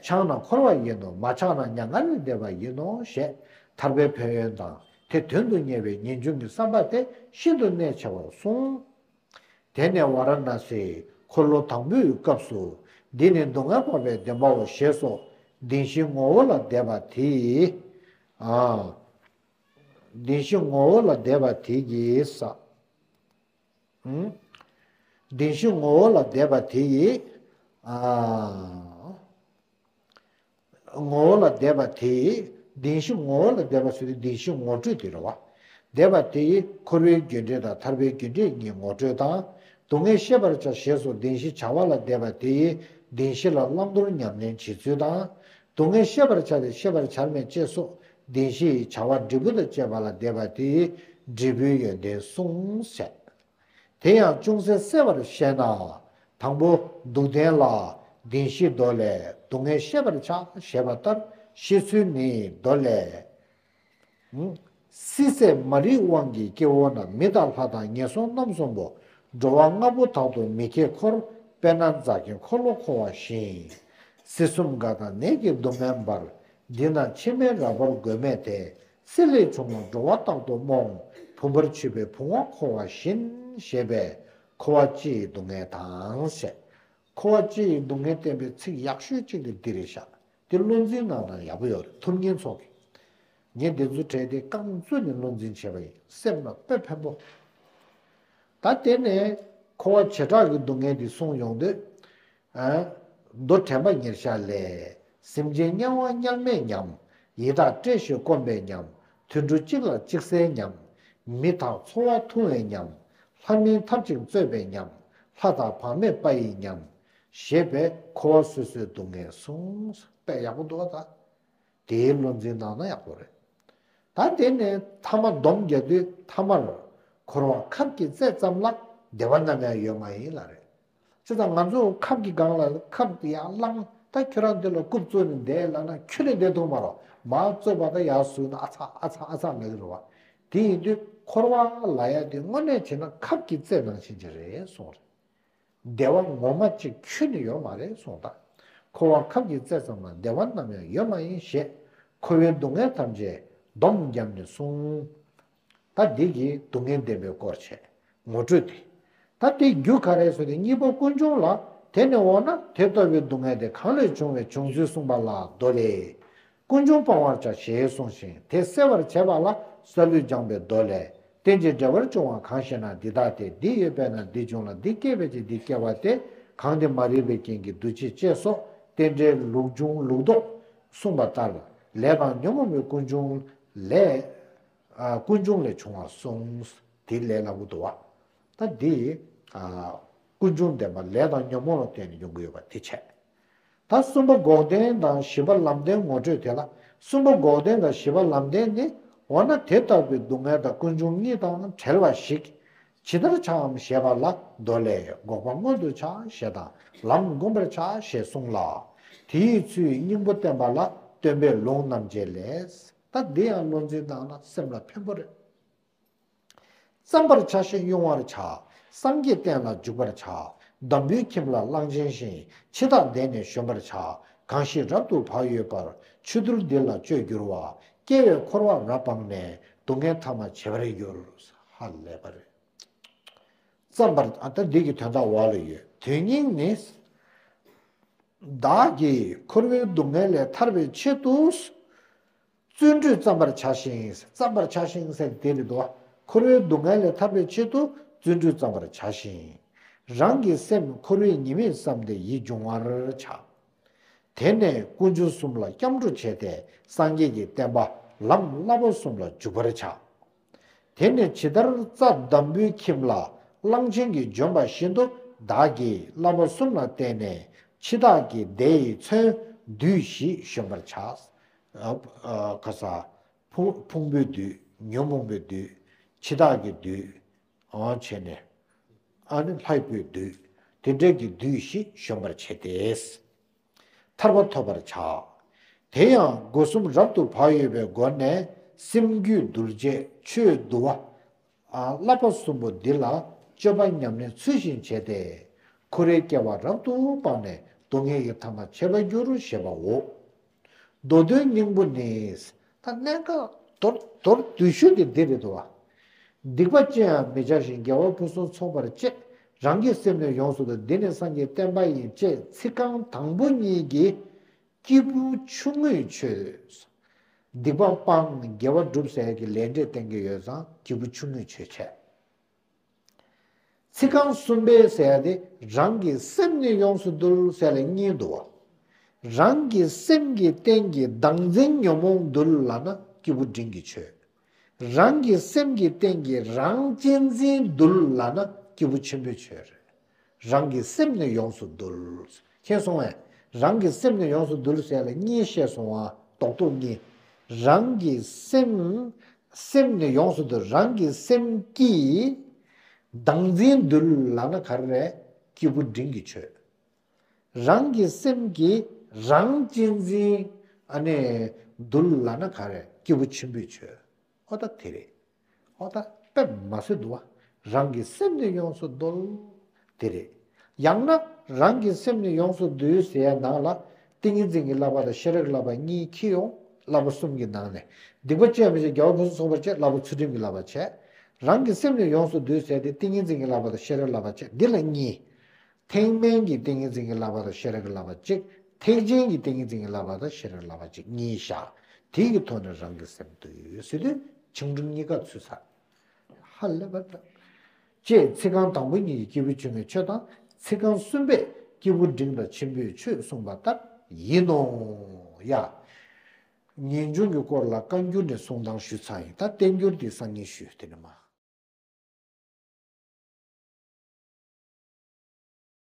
ཆགས་ན་འཁོར་བ་ཡིན་ནོ། མ་ཆགས་ན་མྱ་ངན་ལས་འདས་པ་ཡིན་ནོ་ཞེས་ཐར་པའི་ཕན་ཡོན་དང་དེ་དོན་དུ་གཉེར་བའི་ངེས་འབྱུང་གི་བསམ་པ་དེ་ཤིན་ཏུ་གནད་ཆེ་བར་གསུངས། དེ་ནས་ཝཱ་ར་ཎཱ་སིའི་འཁོར་ལོ་དང་པོའི་སྐབས་སུ། འདི་ནི་སྡུག་བསྔལ་འཕགས་པའི་བདེན་པའོ་ཞེས་སོགས་བདེན་བཞིའི་ངོ་བོ་ལ་འདས་པ་དེ། ཨ། བདེན་བཞིའི་ངོ་བོ་ལ་འདས་པ་དེ་ཡིས། བདེན་བཞིའི་ངོ་བོ་ལ་འདས་པ་དེ་ཡིས། ཨ། ངོ་བོ་ལ་འདས་པ་དེ་ཡིས། བདེན་བཞི་ངོ་བོ་ལ་འདས་པ་ཟེར་དུས་བདེན་བཞི་ངོ་སྤྲོད་དེ་རེད་བ། འདས་པ་དེ་ཡིས་འཁོར་བའི་རྒྱུ་འབྲས་དང་ཐར་པའི་རྒྱུ་འབྲས་གཉིས་ངོ་སྤྲོད་དང་། སྡུག་བསྔལ་ཤེས་པར་བྱ་ཞེས་སོགས་བདེན་བཞི་བྱ་བ་ལ་འདས་པ་དེ་ཡིས་བདེན་བཞི་ལ་བླང་དོར་ཉམས་ལེན་བྱེད་ཚུལ་དང་། སྡུག་བསྔལ་ཤེས་པར་བྱ་སྟེ་ཤེས་པར་བྱར་མེད་ཅེས་སོགས་བདེན་བཞི་ཡི་བྱ་བ་འབྲས་བུ་དང་བཅས་པ་ལ་འདས་པ་དེ་ཡིས་འབྲས་བུའི་ཡོན་ཏན་གསུངས་ཟེར། དེ་ཡང་ཅུང་ཟད་གསལ་བར་བཤད་ན། དང་པོ་སྡུག་བདེན་ལ་བདེན་བཞི་མདོ་ལས་སྡུག་བསྔལ་ཤེས་པར་བྱ་ཞེས་པ་ལྟར་ཤེས་ཚུལ་ནི་མདོ་ལས། སྲིད་ཚད་མ་རིག་དབང་གིས་སྐྱེ་བོ་རྣམས་མི་དང་ལྷ་དང་ངན་སོང་རྣམ་གསུམ་པོ། འགྲོ་བ་ལྔ་པོ་དག་ཏུ་མི་སྐྱེ་འཁོར། དཔེར་ན་རྫ་མཁན་འཁོར་ལོ་འཁོར་བ་བཞིན། སྲིད་གསུམ་རྒ་དང་ནད་ཀྱི་སྡུག་བསྔལ་འབར། འདི་ན་ཕྱི་མའི་རབ་འབར་དགོས་མེད་དེ། སྲིད་ལས་བྱུང་བ་འགྲོ་བ་དག་ཏུ་རྨོངས། བུམ་པར་ཆུད་པའི་བུང་བ་འཁོར་བ་བཞིན། ཞེས་པས་འཁོར་བ་སྤྱི་ཡི་སྡུག་བསྔལ་དང་ཞེས། འཁོར་བ་སྤྱི་ཡི་སྡུག་བསྔལ་བསྟན་པའི་ཚིག་ཡག་ཤོས་གཅིག་དེ་འདི་རེད་ཤག་དེ་བློ་འཛིན་གནང་ན་ཡག་པོ་ཡོད་རེད། ཐུབ་མཁན་ཚོ་གིས། ངས་འདི་ཚོ་གྲས་དེ་རྐང་བཙུགས་ནས་བློ་འཛིན་བྱས་པ་ཡིན། སེམས་ལ་དཔེ་ཕན་པོ། ད་དེ་ནས་འཁོར་བ་བྱེ་བྲག་གི་སྡུག་བསྔལ་འདི་གསུངས་ཡོང་དུས། མདོ་དྲན་པ་ཉེར་བཞག་ལས། སེམས་ཅན་དམྱལ་བ་དམྱལ་མེའི་ཉམས། ཡི་དྭགས་བཀྲེས་ཤིང་སྐོམ་པའི་ཉམས། དུད་འགྲོ་གཅིག་ལ་གཅིག་བསད་ཉམས། མི་དག་འཚོ་བ་ཐུང་བའི་ཉམས། ལྷ་མིན་ཐབས་ཅིག་རྩོད་པའི་ཉམས། ལྷ་དང་བག་མེད་པ་ཡི་ཉམས། ཞེས་པས་འཁོར་བ་སོ་སོའི་སྡུག་བསྔལ་གསུངས། དཔེ་ཡག་པོ་འདུག་བ་ད། དེའི་བློ་འཛིན་གནང་ན་ཡག་པོ་རེད། ད་དེ་ནས་ཐ་མ་སྡོམ་རྒྱག་དུས་ཐ་མར་འཁོར་བ་ཁབ་ཀྱི་རྩེ་ཙམ་ལ་བདེ་བ་ནམ་ཡང་ཡོད་མ་ཡིན་ལ་རེད། བྱས་ཙང་ང་ཚོ་ཁབ་ཀྱི་སྒང་ལ་ཁབ་དེ་ཡར་བླངས། ད་ཁྱོད་རང་འདི་ལ་རྐུབ་བཙུགས་ནས་བསྡད་ལབ་ན་ཁྱོན་ནས་བསྡད་ཐུབ་མ་རེད། མར་བཙུགས་པ་དང་ཡར་ཟུག་ན་ཨ་ཚ་ཨ་ཚ་ཨ་ཚ་ལབ་ཀྱི་རེད་བ། དེ་ཡིན་དུས་འཁོར་བ་ལབ་ཡ་དེ་དངོས་གནས་བྱས་ན་ཁབ་ཀྱི་རྩེ་ནང་བཞིན་ཅིག་རེད་གསུངས་རེད། བདེ་བ་ངོ་མ་གཅིག་ཁྱོན་ནས་ཡོད་མ་རེད་གསུངས་དང་། འཁོར་བ་ཁབ་ཀྱི་རྩེ་ཙམ་ལ་བདེ་བ་ནམ་ཡང་ཡོད་མ་ཡིན་ཞེས། འཁོར་བའི་སྡུག་བསྔལ་ཐམས་ཅད་སྡོམ་བརྒྱབ་ནས་གསུངས། ད་འདི་གིས་སྡུག་བསྔལ་བདེན་པའི་སྐོར་བྱས། ངོ་སྤྲོད་དེ། ད་དེའི་རྒྱུ་ག་རེ་ཟེར་ཏེ་གཉིས་པ་ཀུན་འབྱུང་ལ། དེ་ནི་འོ་ན་དེ་ལྟ་བུའི་སྡུག་བསྔལ་དེ་གང་ལས་བྱུང་བའི་བྱུང་ཚུལ་གསུངས་པ་ལ་མདོ་ལས། ཀུན་འབྱུང་སྤང་བར་བྱ་ཞེས་གསུངས་ཤིང་དེ་སེལ་བར་བྱེད་པ་ལ་ས་ལུས་སྦྱངས་པའི་མདོ་ལས། རྟེན་ཅིང་འབྲེལ་བར་འབྱུང་བ་གང་ཞེ་ན། འདི་ལྟ་སྟེ། འདི་ཡོད་པས་ན་འདི་འབྱུང་ལ། འདི་སྐྱེས་པས་ཀྱི་འདི་སྐྱེ་བ་སྟེ། གང་དེ་མ་རིག་པའི་རྐྱེན་གྱིས་འདུ་བྱེད་ཅེས་སོགས་རྟེན་འབྲེལ་ལུགས་འབྱུང་ལུགས་ལྡོག་གསུངས་པ་ལྟར་ལས་དང་ཉོན་མོངས་པའི་ཀུན་འབྱུང་ལས། ཀུན་འབྱུང་ལས་བྱུང་བར་གསུངས། དེ་ལས་སླ་པོ་འདུག་བ། ད་འདི། ཀུན་འབྱུང་བདེན་པ་ལས་དང་ཉོན་མོངས་ལ་བརྟེན་ནས་ཡོང་གི་ཡོད་པ་དེ་བྱས། ད་གསུམ་པ་འགོག་བདེན་དང་བཞི་པ་ལམ་བདེན་ངོ་སྤྲོད་དེ་ལ། གསུམ་པ་འགོག་བདེན་དང་བཞི་པ་ལམ་བདེན་ནི། འོ་ན་དེ་ལྟ་བུའི་སྡུག་བསྔལ་དང་ཀུན་འབྱུང་གཉིས་དང་བྲལ་བ་ཞིག་ཇི་ལྟར་བྱའམ་ཞེས་པ་ལ་མདོ་ལས། འགོག་པ་མངོན་དུ་བྱ་ཞེས་དང་། ལམ་བསྒོམ་པར་བྱ་ཞེས་གསུངས་ལ། དེའི་ཚུལ་སྙིང་པོ་བསྟན་པ་ལ་སྟོན་པའི་ལུང་རྣམ་འབྱེད་ལས། ད་འདི་ཡང་བློ་འཛིན་བཏང་ན་སེམས་ལ་ཕན་པོ་རེད། བརྩམ་པར་བྱ་ཞིང་དབྱུང་བར་བྱ། སངས་རྒྱས་བསྟན་ལ་འཇུག་པར་བྱ། འདམ་བུའི་ཁྱིམ་ལ་གླང་ཆེན་བཞིན། འཆི་བདག་འདས་ནས་གཞོམ་པར་བྱ། གང་ཞིག་རབ་ཏུ་བག་ཡོད་པར། ཆོས་དུལ་འདི་ལ་སྤྱོད་འགྱུར་བ། སྐྱེ་བའི་འཁོར་བ་རབ་སྤངས་ནས། སྡུག་བསྔལ་ཐ་མ་བྱེད་པར་འགྱུར། ཧ་ལས་པ་རེད། བརྩམ་པར། ཨ། ད་འདི་གི་དོན་དག་འོག་ལ་ཡོད། དོན་སྙིང་ནི། བདག་གིས་འཁོར་བའི་སྡུག་བསྔལ་ལས་ཐར་བའི་ཆེད་དུ། བརྩོན་འགྲུས་བརྩམ་པར་བྱ་ཞིང་། བརྩམ་པར་བྱ་ཞིང་ཟེར་དེ་རེད་དོ། འཁོར་བའི་སྡུག་བསྔལ་ལས་ཐར་བའི་ཆེད་དུ་བརྩོན་འགྲུས་བརྩམ་པར་བྱ་ཞིང་། རང་གི་སེམས་འཁོར་བའི་ཉེས་དམིགས་བསམས་ཏེ་ཡིད་འབྱུང་བར་བྱ། དེ་ནས་དཀོན་མཆོག་གསུམ་ལ་སྐྱབས་འགྲོ་བྱས་ཏེ། སངས་རྒྱས་ཀྱི་བསྟན་པ་ལམ་བསླབ་པ་གསུམ་ལ་འཇུག་པར་བྱ། དེ་ནས་ཇི་ལྟར་རྩྭ་འདམ་བུའི་ཁྱིམ་ལ་གླང་ཆེན་གྱིས་བྱོན་པ་བཞིན་དུ། བདག་གིས་བསླབ་པ་གསུམ་ལ་བརྟེན་ནས། འཆི་བདག་གི་བདེ་ཡི་མཚོན་བདུད་བཞི་གཞོམ་པར་བྱ། ཨ། ཨ། ཁ་ས། ཕུང་ཕུང་པོའི་བདུད། ཉོན་མོངས་པའི་བདུད། འཆི་བདག་གི་བདུད། ཨ། བྱས་ནས། ཨ་ནི་ལྷའི་བུའི་བདུད། དེ་འདྲའི་གི་བདུད་བཞི་གཞོམ་པར་བྱས་ཏེ། ཐར་པ་ཐོབ་པར་བྱ། དེ་ཡང་སྒོ་གསུམ་རབ་ཏུ་བག་ཡོད་པའི་སྒོ་ནས་སེམས་རྒྱུད་འདུལ་བྱེད་ཆོས་འདུལ་བ། ཨ། བསླབ་པ་གསུམ་པོ་འདི་ལ་སྤྱོད་པ་ཉམས་ལེན་ཚུལ་བཞིན་བྱས་ཏེ། འཁོར་བའི་སྐྱེ་བ་རབ་ཏུ་སྤངས་ནས། སྡུག་བསྔལ་གྱི་མཐའ་མ་ཆད་པར་འགྱུར་ཞེས་པའོ། མདོ་དོན་སྙིང་པོ་ནི། ད་གནད་འགག་མདོར་མདོར་བསྡུས་ཤོས་དེ་འདི་རེད་དོ། སྡིག་པ་ཅི་ཡང་མི་བྱ་ཞིང་། དགེ་བ་ཕུན་སུམ་ཚོགས་པར་སྤྱད། རང་གི་སེམས་ནི་ཡོངས་སུ་འདུལ། འདི་ནི་སངས་རྒྱས་བསྟན་པ་ཡིན། ཅེས་ཚིག་རྐང་དང་པོ་གཉིས་ཀྱིས་སྐྱེས་བུ་ཆུང་ངུའི་ཆོས། སྡིག་པ་སྤང་དགེ་བ་སྒྲུབ་ཟེར་གྱི་ལས་འབྲས་བསྟན་གྱི་ཡོད་ཙང་སྐྱེས་བུ་ཆུང་ངུའི་ཆོས་བྱས། ཚིག་རྐང་གསུམ་པའི་ཟེར་ཡ་དེ་རང་གི་སེམས་ནི་ཡོངས་སུ་འདུལ་ཟེར་ལ་གཉིས་འདུག་བ། རང་གི་སེམས་ཀྱི་སྟེང་གི་བདག་འཛིན་ཉོན་མོངས་འདུལ་ལབ་ན་སྐྱེས་བུ་འབྲིང་གི་ཆོས། རང་གི་སེམས་ཀྱི་སྟེང་གི་རང་གཅེས་འཛིན་འདུལ་ལབ་ན་སྐྱེས་བུ་ཆེན་པོའི་ཆོས་རེད། རང་གི་སེམས་ནི་ཡོངས་སུ་འདུལ། མཁྱེན་སོང་ངས། རང་གི་སེམས་ནི་ཡོངས་སུ་འདུལ་ཟེར་ལ་གཉིས་བཤད་སོང་བ། རྡོག་རྡོག་གཉིས། རང་གི་སེམས། སེམས་ནི་ཡོངས་སུ་འདུལ། རང་གི་སེམས་ཀྱི་བདག་འཛིན་འདུལ་ལབ་ན་ག་རེ་རེད། སྐྱེས་བུ་འབྲིང་གི་ཆོས། རང་གི་སེམས་ཀྱི་རང་གཅེས་འཛིན། ཨ་ནི་འདུལ་ལབ་ན་ག་རེ། སྐྱེས་བུ་ཆེན་པོའི་ཆོས། ཨོ་ད་དེ་རེད། ཨོ་ད་དཔེ་མ་སྲིད་འདུག་བ། རང་གི་སེམས་ནི་ཡོངས་སུ་འདུལ། དེ་རེད། ཡང་ན་རང་གི་སེམས་ནི་ཡོངས་སུ་འདུལ་ཟེར་ཡ་ནང་ལ་ཏིང་ངེ་འཛིན་གྱི་བསླབ་པ་དང་ཤེས་རབ་ཀྱི་བསླབ་པ་གཉིས་འཁྱེར་ཡོང་། བསླབ་པ་གསུམ་གྱི་ནང་ནས་སྡིག་པ་ཅི་ཡང་མི་བྱ། དགེ་བ་ཕུན་སུམ་ཚོགས་པར་སྤྱད། བསླབ་པ་ཚུལ་ཁྲིམས་ཀྱི་བསླབ་པ་བྱས། རང་གི་སེམས་ནི་ཡོངས་སུ་འདུལ་ཟེར་དེ་ཏིང་ངེ་འཛིན་གྱི་བསླབ་པ་དང་ཤེས་རབ་ཀྱི་བསླབ་པ་བྱས། འདི་ལ་གཉིས། ཐེག་དམན་གྱི་ཏིང་ངེ་འཛིན་གྱི་བསླབ་པ་དང་ཤེས་རབ་ཀྱི་བསླབ་པ་གཅིག། ཐེག་ཆེན་གྱི་ཏིང་ངེ་འཛིན་གྱི་བསླབ་པ་དང་ཤེས་རབ་ཀྱི་བསླབ་པ་གཅིག་གཉིས་བཞག། དེ་གི་ཐོག་ནས་རང་གི་སེམས་འདུལ་ཟེར་དུས་བྱང་སྒྲིམ་གཉིས་ཀ་ཚུད་ཚར། ཧ་ལས་པ་འདྲ། ཅེས་ཚིག་རྐང་དང་པོ་གཉིས་ཀྱིས་སྐྱེས་བུ་ཆུང་ངུའི་ཆོས་དང་། ཚིག་རྐང་གསུམ་པས་སྐྱེས་བུ་འབྲིང་དང་ཆེན་པོའི་ཆོས་གསུངས་པ་ལྟར་ཡིན་ནོ། ཡ། ངེས་འབྱུང་གི་སྐོར་ལ་བཀའ་འགྱུར་ནས་གསུང་སྟངས་ཞུས་ཚར་ཡིན། ད་བསྟན་འགྱུར་དེ་སང་ཉིན་ཞུ། དེ་ནས་མ།